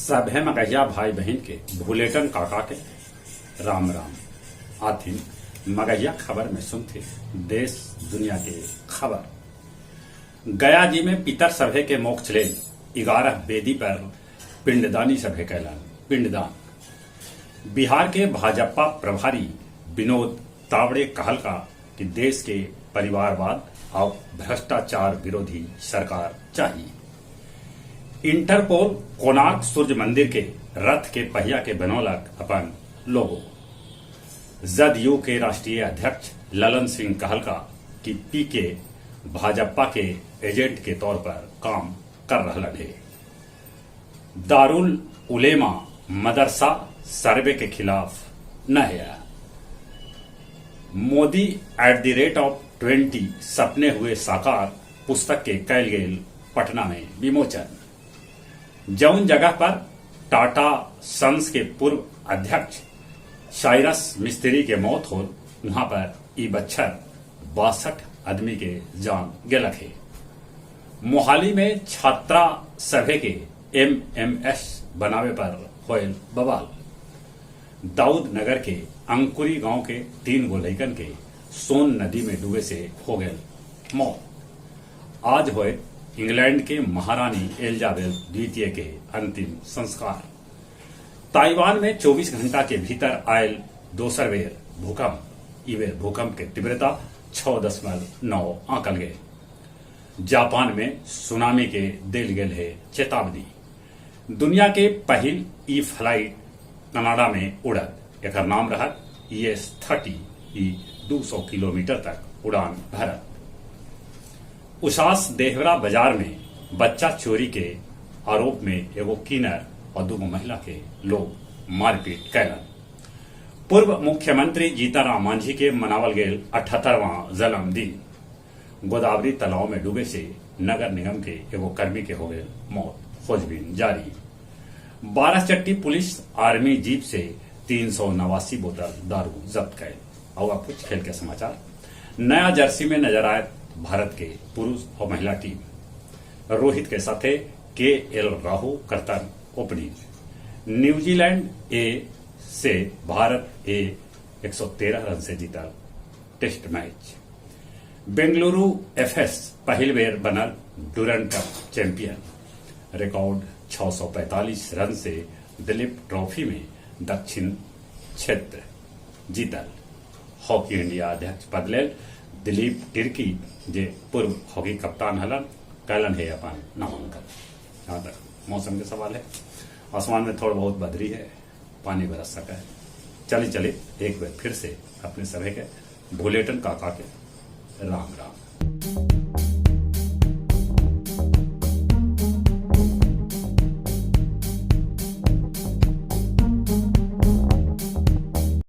सभे मगहिया भाई बहिन के भुलेटन काका के राम राम। आथिन मगहिया खबर में सुनथे देश दुनिया के खबर। गया जी में पितर सभे के मोक्ष लेल 11 वेदी पर पिंडदानी सभे कैलन पिंडदान। बिहार के भाजपा प्रभारी विनोद तावड़े कहलका कि देश के परिवारवाद और भ्रष्टाचार विरोधी सरकार चाहिए। इंटरपोल कोणार्क सूर्य मंदिर के रथ के पहिया के बनौलक अपन लोगो। जदयू के राष्ट्रीय अध्यक्ष ललन सिंह कहलका कि पीके भाजपा के एजेंट के तौर पर काम कर रहलन हे। दारुल उलेमा मदरसा सर्वे के खिलाफ न है। मोदी @20 सपने हुए साकार पुस्तक के कैल गेल पटना में विमोचन। जौन जगह पर टाटा सन्स के पूर्व अध्यक्ष साइरस मिस्त्री के मौत हो, वहां पर ई बच्छर 62 आदमी के जान गेलक हे। मोहाली में छात्रा सभे के एमएमएस बनावे पर होयल बवाल। दाऊद नगर के अंकुरी गांव के 3 गो लइकन के सोन नदी में डूबे से हो गए मौत। आज होए इंग्लैंड के महारानी एलिजाबेथ द्वितीय के अंतिम संस्कार। ताइवान में 24 घंटा के भीतर आयल दोसर बेर भूकंप। ई बेर भूकंप के तीव्रता 6.9 आंकल गए। जापान में सुनामी के देल गेल है चेतावनी। दुनिया के पहिल ई फ्लाइट कनाडा में उड़त। एकर नाम रहत ES-30। ई 200 किलोमीटर तक उड़ान भरत। उसास देहरा बाजार में बच्चा चोरी के आरोप में एगो किन्नर और 2 महिला के लोग मारपीट कैलन। पूर्व मुख्यमंत्री जीतनराम मांझी के मनावल गेल 78वां जन्मदिन। गोदावरी तालाब में डूबे से नगर निगम के एगो कर्मी के हो गए मौत, खोजबीन जारी। बाराचट्टी पुलिस आर्मी जीप से 389 बोतल दारू जब्त कैल। और अब कुछ खेल के समाचार। नया जर्सी में नजर आए भारत के पुरुष और महिला टीम। रोहित के साथे के एल राहुल करतन ओपनिंग। न्यूजीलैंड ए से भारत ए 113 रन से जीता टेस्ट मैच। बेंगलुरु एफएस पहिल बेर बनल Durand cup champion. Record 645 run से दिलीप ट्रॉफी में दक्षिण क्षेत्र जीतल। हॉकी इंडिया अध्यक्ष पद लेल दिलीप टिर्की जे पूर्व हॉकी कप्तान हलन कैलन है अपन नामांकन। जहाँ तक मौसम के सवाल है, आसमान में थोड़ा बहुत बदरी है, पानी बरस सका है। चली चली एक बार फिर से अपने सभी के भुलेटन काका के राम राम।